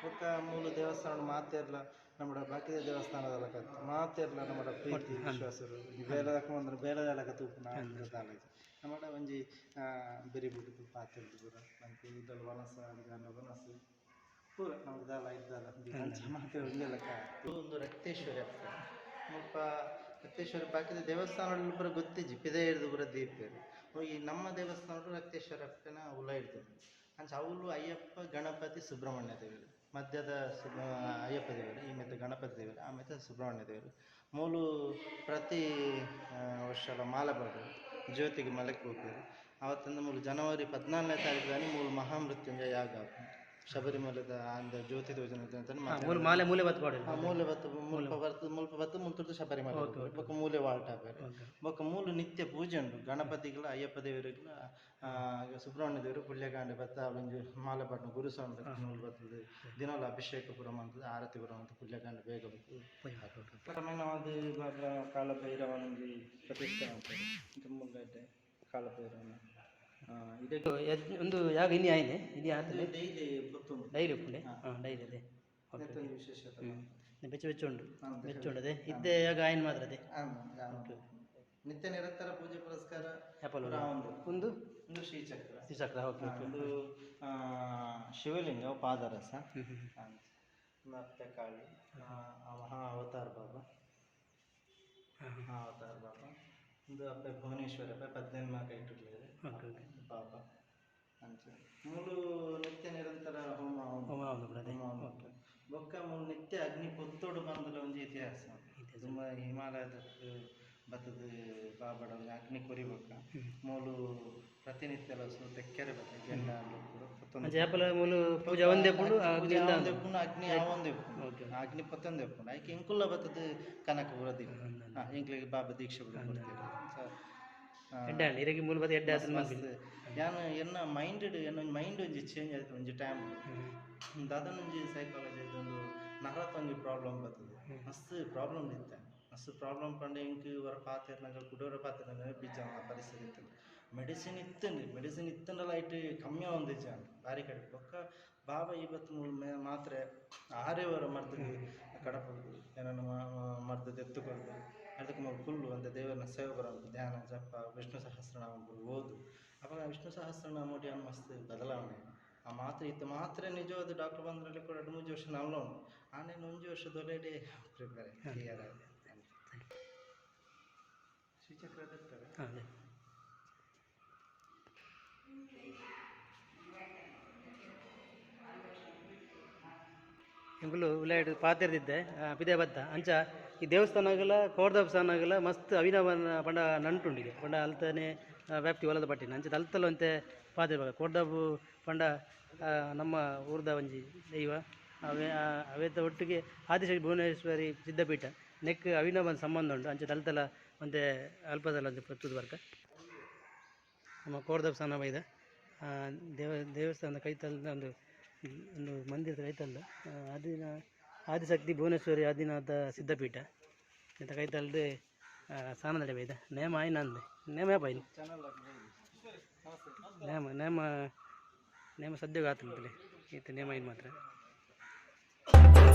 ಬೊಕ್ಕ ಮೂಲು ದೇವಸ್ಥಾನ ಮಾತೆರ್ಲ ನಮ್ಮಡ ಬಾಕಿದ ದೇವಸ್ಥಾನದ ಕತ್ ಮಾತೆರ್ಲ ನಮ್ಮಡ ಪ್ರೀತಿ ವಿಶ್ವಾಸರು. ಬೇಲೆ ಅಂದ್ರೆ ಬೇಲೆದ ತೂಪುನ ದಾಲ ನಮ್ಮಡ ಒಂಜಿ ಬೆರಿ ಬುಡುದು ಪಾತೆರ್ದು ಪೂರ ನಂಗೆ ಇದಲ್ಲ ವನಸ ಗಾನ ವನಸು ಪೂರ ನಮ್ಗೆ ದಾಲ ಇದ್ದಲ್ಲ ಅಂಚ ಮಾತೆ ಒಂದೇ ಲೆಕ್ಕ. ಒಂದು ರಕ್ತೇಶ್ವರಿ ಅಪ್ಪ ಮುಲ್ಪ ರಕ್ತೇಶ್ವರಿ. ಬಾಕಿದ ದೇವಸ್ಥಾನಗಳು ಪೂರ ಗೊತ್ತಿಜ್ಜಿ, ಪಿದೆ ಹಿಡ್ದು ಪೂರ ದೀಪೇರು. ಈ ನಮ್ಮ ದೇವಸ್ಥಾನಡು ರಕ್ತೇಶ್ವರ ಅಪ್ಪನ ಉಲ ಹಿಡ್ದು. ಅಂಚ ಅವುಲು ಅಯ್ಯಪ್ಪ, ಗಣಪತಿ, ಸುಬ್ರಹ್ಮಣ್ಯ ದೇವರು. ಮಧ್ಯದ ಅಯ್ಯಪ್ಪ ದೇವರು, ಈ ಮೆತ್ತ ಗಣಪತಿ ದೇವರು, ಆ ಮೆತ್ತ ಸುಬ್ರಹ್ಮಣ್ಯ ದೇವರು. ಮೂಲು ಪ್ರತಿ ವರ್ಷಲ ಮಾಲೆ ಪಾಡೋದು, ಜ್ಯೋತಿಗೆ ಮಲಕ್ಕೆ ಹೋಗ್ತಾರೆ. ಆವತ್ತಂದು ಮೂಲು ಜನವರಿ 14ನೇ ತಾರೀಕು ಮೂಲು ಮಹಾಮೃತ್ಯುಂಜಯ ಯಾಗ ಆಪುಂಡು. ಶಬರಿಮಲದ ಅಂದ ಜ್ಯೋತಿ ತೋಜನ ಅಂತ. ಮೂಲು ಮಾಲೆ ಮೂಲೆ ಬತ್ತು ಪಾಡೋದು. ಮೂಲೆ ಬತ್ತು ಮುಲ್ಪ ಬತ್ತು ಮುಲ್ಪ ಬತ್ತು ಮುಲ್ತುರ್ದು ಶಬರಿಮಲೆ. ಬೊಕ್ಕ ಮೂಲೆ ವಾಲ್ಟ್ ಆಪೆರ್. ಬೊಕ್ಕ ಮೂಲು ನಿತ್ಯ ಪೂಜೆ ಉಂಟು ಗಣಪತಿಗಳ, ಅಯ್ಯಪ್ಪ ದೇವರಿಗಳ, ಸುಬ್ರಹ್ಮಣ್ಯ ದೇವರು. ಪುಳ್ಯಗಾಂಡೆ ಬತ್ತ ಒಂಜಿ ಮಾಲೆ ಪಾಡ್ನ ಗುರುಸ್ವಾಮಿ ಬತ್ತು ಮೂಲು ಬರ್ತದೆ. ದಿನಲ ಅಭಿಷೇಕ ಪೂರ ಮಂತದ, ಆರತಿ ಪೂರ ಮಂತು ಪುಲ್ಯಕಾಂಡೆ ಬೇಗ ಬತ್ತು. ಕ್ರಮೇಣವಾದ ಬಾಬಾ ಕಾಲಭೈರವನ ಒಂಜಿ ಪ್ರತಿಷ್ಠೆ ಮಾಡ್ತಾರೆ ತುಂಬ ಎಡ್ಡೆ ಕಾಲಭೈರವನ ಇದೇ. ಒಂದು ಯಾಗ ಇನಿ ಆಯ್ನೆ ಇನಿ ಆತಲೆ. ಡೈಲಿ ಗೊತ್ತುಂಟು. ಡೈಲಿ ಉಪ್ಪುಂಡೆ? ಹಾಂ, ಡೈಲಿ ಅದೇ. ಓಕೆ. ಒಂಜಿ ವಿಶೇಷತೆ. ಬೆಚ್ಚ ಬೆಚ್ಚ ಉಂಡು, ಬೆಚ್ಚ ಉಂಡು ಅದೇ. ಇದ್ದೆ ಯಾಗ ಆಯ್ನ ಮಾತ್ರ ಅದೇ. ನಿತ್ಯ ನಿರಂತರ ಪೂಜೆ ಪುರಸ್ಕಾರ. ಆಪಲ್. ಪೂರ ಒಂದು. ಒಂದು. ಒಂದು ಶ್ರೀಚಕ್ರ. ತ್ರಿಚಕ್ರ, ಓಕೆ ಓಕೆ. ಒಂದು ಶಿವಲಿಂಗ, ಪಾದರಸ, ಮತ್ತೆ ಕಾಳಿ, ಮಹಾ ಅವತಾರ್ ಬಾಬಾ, ಮಹಾ ಅವತಾರ್ ಬಾಬಾ. ಒಂದು ಅಪ್ಪೆ ಭುವನೇಶ್ವರಿ ಅಪ್ಪೆ ಪದ್ನೆನ್ಮ ಕೈಟುಡ್ಲೇರು. ಓಕೆ ಓಕೆ ಬಾಬಾ. ಅಂಚ ಮೂಲು ನಿತ್ಯ ನಿರಂತರ ಹೋಮ ಉಂಟು. ಹೋಮ ಉಂಟು ಕೂಡ ಅದೇ. ಹೋಮ ಉಂಟು. ಬೊಕ್ಕ ಮೂಲು ನಿತ್ಯ ಅಗ್ನಿ ಪೊತ್ತೋಡು ಬಂದಲ ಒಂಜಿ ಇತಿಹಾಸ. ತುಂಬ ಹಿಮಾಲಯದ ಬತ್ತದ ಬಾಬಡ ಒಂಜಿ ಅಗ್ನಿ ಕೊರಿಬೊಕ್ಕ ಮೂಲು ಪ್ರತಿನಿತ್ಯ ಸು ತೆಕ್ಕೆರೆ ಬತ್ತ ಗೆಂಡ ಪೂರ ಪೊತ್ತೊಂದು. ಅಂಚ ಆಪಲ್ ಮೂಲು ಪೂಜೆ ಒಂದೇ ಪುಂಡು ಅಗ್ನಿ ಪೂಜೆ ಆವೊಂದು ಉಪ್ಪುಂಡು, ಅಗ್ನಿ ಆವೊಂದು ಉಪ್ಪುಂಡು. ಅಗ್ನಿ ಪೊತ್ತೊಂದು ಉಪ್ಪುಂಡು. ಐಕ್ ಎಂಕುಲ್ಲ ಬತ್ತದ ಕನಕ ಪೂರ ದೀಪ ಎಂಕ್ಲೆಗ್ ಬಾಬಾ ದೀಕ್ಷೆ ಪೂರ ಕೊಡ್ತೇವೆ. ಎಡ್ಡೆ ಆಂಡ್ ಇರೆಗೆ ಮೂಲು ಬತ್ತ ಎಡ್ಡೆ ಆತನ. ಮಸ್ತ್. ಯಾನ್ ಎನ್ನ ಮೈಂಡ್ ಎನ್ನ ಮೈಂಡ್ ಒಂಜಿ ಚೇಂಜ್ ಆಯ್ತು ಒಂಜಿ ಟೈಮ್. ದಾದನ ಒಂಜಿ ಸೈಕಾಲಜಿ ಒಂದು ನರತ ಒಂಜಿ ಪ್ರಾಬ್ಲಮ್ ಬರ್ತದೆ. ಮಸ್ತ್ ಪ್ರಾಬ್ಲಮ್ ಇತ್ತೆ. ಮಸ್ತ್ ಪ್ರಾಬ್ಲಮ್ ಪಂಡ ಎಂಕ್ ಒರ ಪಾತೆರ್ನಗ ಕುಡೊರ ಪಾತೆರ್ನಗ ಬಿಜ್ಜಾನ ಪರಿಸ್ಥಿತಿ ಇತ್ತು. ಮೆಡಿಸಿನ್ ಇತ್ತುಂಡು, ಮೆಡಿಸಿನ್ ಇತ್ತುಂಡಲ ಐಟ್ ಕಮ್ಮಿ ಆವೊಂದಿಜ್ಜಾಂಡ್, ಬಾರಿ ಕಡಿಮೆ. ಬೊಕ್ಕ ಬಾಬಾ ಇವತ್ತು ಮೂಲು ಮಾತ್ರೆ ಆರೇ ವರ ಮರ್ದ್ ಕಡಪುಡ್ದು ಏನನ್ನ ಮರ್ದ್ ದೆತ್ತು ಕೊರ್ದು ಅದಕ್ಕೆ ಮೂಲು ಕುಲ್ಲು ಅಂತ ದೇವರನ್ನ ಸೇವೆ ಬರೋದು, ಧ್ಯಾನ ಜಪ ವಿಷ್ಣು ಸಹಸ್ರನಾಮ ಪೂರ ಓದು. ಅವಾಗ ವಿಷ್ಣು ಸಹಸ್ರನಾಮ ಯಾನ್ ಮಸ್ತ್ ಬದಲಾವಣೆ. ಆ ಮಾತ್ರೆ ಇತ್ತು ಮಾತ್ರೆ ನಿಜವಾದ ಡಾಕ್ಟರ್ ಬಂದ್ರಲ್ಲಿ ಕೂಡ 2-3 ವರ್ಷ ನಲ್ಲ ಉಂಟು. ಆನೇನು ಒಂಜಿ ವರ್ಷದೊಳಗಡೆ ಪ್ರಿಪೇರ್ ಕ್ಲಿಯರ್ ಆಗಿದೆ. ಶ್ರೀಚಕ್ರ ಇರ್ತಾರೆ. ಹಾಂ, ಅದೇ. ಎಂಕುಲು ಉಲಾಯಿಡ್ ಪಾತೆರ್ದಿದ್ದೆ ಪಿದೆ ಬತ್ತ. ಅಂಚ ಈ ದೇವಸ್ಥಾನಗಲ ಕೋರ್ದಬ್ಬ ಮಸ್ತ್ ಅವಿನವನ ಪಂಡ ನಂಟುಂಡಿಗೆ ಪಂಡ ಅಲ್ತನೆ ವ್ಯಾಪ್ತಿ ಒಲದ ಪಟ್ಟಿನ. ಅಂಚ ಅಲ್ತಲ ಒಂತೆ ಪಾತೆರ್ಬಾಗ ಕೋರ್ದಬ್ಬು ಪಂಡ ನಮ್ಮ ಊರ್ದ ಒಂಜಿ ದೈವ ಅವೇ. ಅವೇತ ಒಟ್ಟಿಗೆ ಆದಿಶಕ್ತಿ ಭುವನೇಶ್ವರಿ ಸಿದ್ಧಪೀಠ ನೆಕ್ ಅವಿನವನ ಸಂಬಂಧ ಉಂಟು. ಅಂಚ ತಲ್ತಲ ಒಂತೆ ಅಲ್ಪದಲ್ಲ ಒಂತೆ ಪತ್ತುದು ಬರ್ಕ. ನಮ್ಮ ಕೋರ್ದಬ್ಬ ಸ್ಥಾನ ಬೈದ ದೇವಸ್ಥಾನದ ಕೈತಲ್ದ ಒಂದು ಒಂದು ಮಂದಿರದ ಕೈತಲ್ದ ಆದಿಶಕ್ತಿ ಭುವನೇಶ್ವರಿ ಆದಿನಾಥ ಸಿದ್ಧಪೀಠ ಇಂಥ ಕೈತಲ್ದು ಸ್ನಾನ ನಡೆ ಬೈದ. ನೇಮ ಆಯ್ನ ಅಂದೆ ನೇಮ ಯಾಪ ನೇಮ ನೇಮ ನೇಮ ಸದ್ಯಕ್ಕೆ ಆತಂತಲೇ ಈತ ನೇಮ ಇದು ಮಾತ್ರ.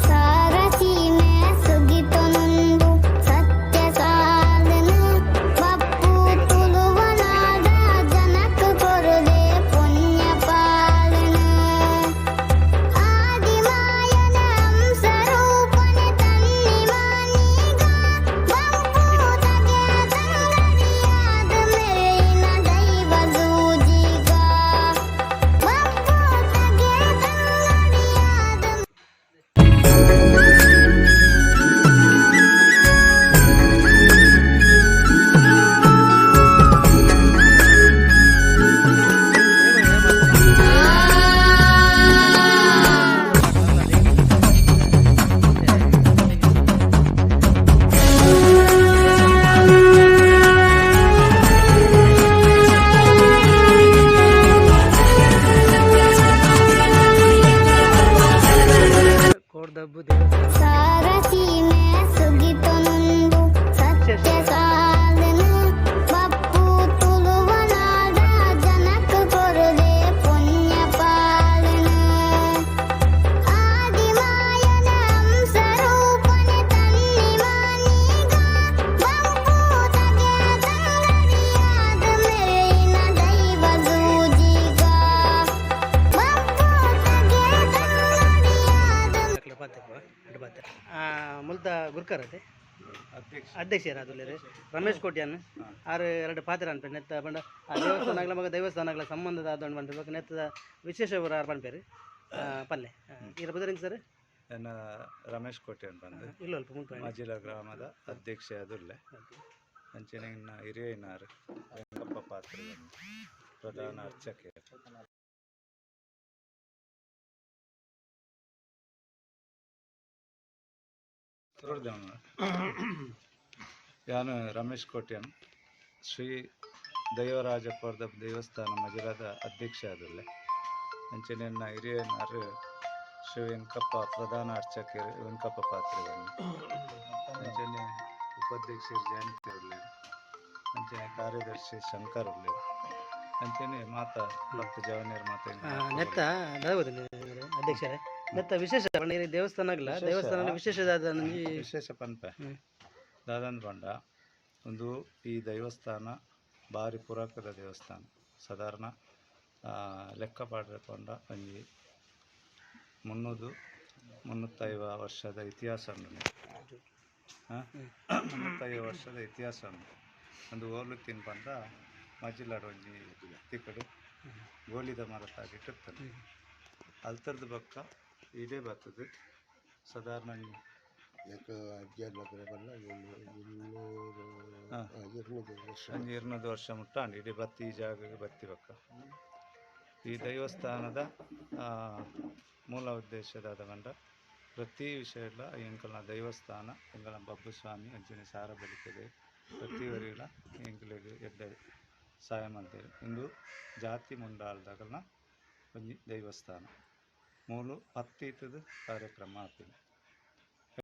ಸಾರಸೀಮೆ ಸುಗಿತೊನುಂಡು ಸತ್ಯ ಸಾಧನ ಬಪ್ಪು ತುಳುವನಾದ ಜನಕ ಕೊರುದೆ ಪುಣ್ಯ ಪಾಲನ ಆದಿಮಾಯನ ಹಂಸರೂಪನೆ ತನ್ನಿ ಮಾನಿ ಪೋರ್ದಬ್ಬು ದೇವಸ್ಥಾನ. ಸಾರಸೀಮೆ ಸುಗಿತೊನುಂಡು ಸತ್ಯ ಸಾಧನ ಬಪ್ಪು ತುಳುವನಾಡ ಜನಕ ಕೊರುದೆ ಪುಣ್ಯ ಪಾಲನ ಆದಿಮಾಯನ ಹಂಸರೂಪನೆ ತನ್ನಿ ಮಾನೀಗ ಬಂಪು ತಗೆ ತಂಗಡಿಯಾದ ಮೆರೆಯಿನ ದೈವ ದೂಜಿಗ ಬಂಪು ತಗೆ ತಂಗಡಿಯಾದ ಅಕ್ಲ ಪಾತೆಪ್ಪ ಅಡ್ಡ ಪಾತೆ ಮುಲ್ತ ಗುರ್ಕರ್ ಅತೆ ಅಧ್ಯಕ್ಷರು ಅದು ರಮೇಶ್ ಕೋಟ್ಯಾನ್ ಆರು ಎರಡು ಪಾತ್ರ ಅನ್ಪೆ ನೆತ್ತ ಪಂಡ ಆ ದೇವಸ್ಥಾನಗಳ ಮಗ ದೇವಸ್ಥಾನಗಳ ಸಂಬಂಧದ ಆದೊಂಡು ಪನ್ಪೆ ಬೊಕ್ಕ ನೆತ್ತದ ವಿಶೇಷ ಆರ್ ಪನ್ಪೇರು ಪಲ್ಲೆ ಈರ ಬುದರಿಂಗ್ ಸರ್. ಎನ್ನ ರಮೇಶ್ ಕೋಟ್ಯಾನ್ ಬಂದು ಇಲ್ಲ ಅಲ್ಪ ಮುಲ್ಪ. ಮಜಿಲ ಗ್ರಾಮದ ಅಧ್ಯಕ್ಷ ಅದುಲ್ಲೆ. ಅಂಚನೆ ಇನ್ನ ಹಿರಿಯನಾರ್ ವೆಂಕಪ್ಪ ಪಾತ್ರೆ ಪ್ರಧಾನ ಅರ್ಚಕರು. ಯಾನು ರಮೇಶ್ ಕೋಟ್ಯಾನ್, ಶ್ರೀ ದೈವರಾಜಪುರದ ದೇವಸ್ಥಾನ ಮಜಿಲದ ಅಧ್ಯಕ್ಷ ಅದುಲ್ಲೆ. ಅಂಚನೆ ಎನ್ನ ಹಿರಿಯನಾರ್ ಶ್ರೀ ವೆಂಕಪ್ಪ ಪ್ರಧಾನ ಅರ್ಚಕರು ವೆಂಕಪ್ಪ ಪಾತ್ರೆ. ಅಂಚನೆ ಉಪಾಧ್ಯಕ್ಷರು ಜಯಂತಿ ಉಲ್ಲೇರು. ಅಂಚನೆ ಕಾರ್ಯದರ್ಶಿ ಶಂಕರ್ ಉಲ್ಲೇರು. ಅಂಚನೆ ಮಾತಾ ಭಕ್ತ ಜವನಿಯರ್ ಮಾತಾ. ನೆತ್ತ ದಾದ ಅಧ್ಯಕ್ಷರೇ, ನೆತ್ತ ವಿಶೇಷ ಪಂಡ ಈ ದೇವಸ್ಥಾನಗಳ ದೇವಸ್ಥಾನ ವಿಶೇಷ ದಾದ ಒಂಜಿ? ವಿಶೇಷ ಪನ್ಪೆ. ದಾದಂದ್ ಪಂಡ ಒಂದು ಈ ದೇವಸ್ಥಾನ ಬಾರಿ ಪುರಾಕದ ದೇವಸ್ಥಾನ. ಸಾಧಾರಣ ಲೆಕ್ಕ ಪಾಡ್ರೆ ಪಂಡ ಒಂಜಿ 300, 350 ವರ್ಷದ ಇತಿಹಾಸ ಉಂಡು. 350 ವರ್ಷದ ಇತಿಹಾಸ ಉಂಡು. ಒಂದು ಓಲು ತಿನ್ಪಂಡ ಮಜಿಲಾಡ್ ಒಂಜಿ ತಿಕ್ಕಡು ಗೋಲಿದ ಮರತಾಗಿ ಇಟ್ಟಿರ್ತಾನೆ. ಅಲ್ತರ್ದ ಬೊಕ್ಕ ಇದೇ ಬರ್ತದೆ ಸಾಧಾರಣ ಒಂಜಿ ಒಂಜಿ 200 ವರ್ಷ ಮುಟ್ಟ ಅಂಡ್ ಇಡೀ ಬತ್ತಿ ಈ ಜಾಗಕ್ಕೆ ಬತ್ತಿ ಬೊಕ್ಕ ಈ ದೇವಸ್ಥಾನದ ಮೂಲ ಉದ್ದೇಶದಾದ ಪಂಡ ಪ್ರತಿ ವಿಷಯಲ ಎಂಕಲ್ನ ದೇವಸ್ಥಾನ, ಎಂಕಲ್ನ ಬಬ್ಬು ಸ್ವಾಮಿ ಅಂಚನೆ ಸಾರ ಬಲಿಕೆದೆ ಪ್ರತಿ ಒರಿಲ ಎಂಕಲೆಗ್ ಎಡ್ಡೆ ಸಹಾಯ ಮಲ್ತೆರ್. ಇಂದು ಜಾತಿ ಮುಂಡಾಲ್ದಗಲ್ನ ಒಂಜಿ ದೇವಸ್ಥಾನ. ಮೂಲು ಪತ್ತ್ ಇತ್ತದ ಕಾರ್ಯಕ್ರಮ ಆಪಿನಿ.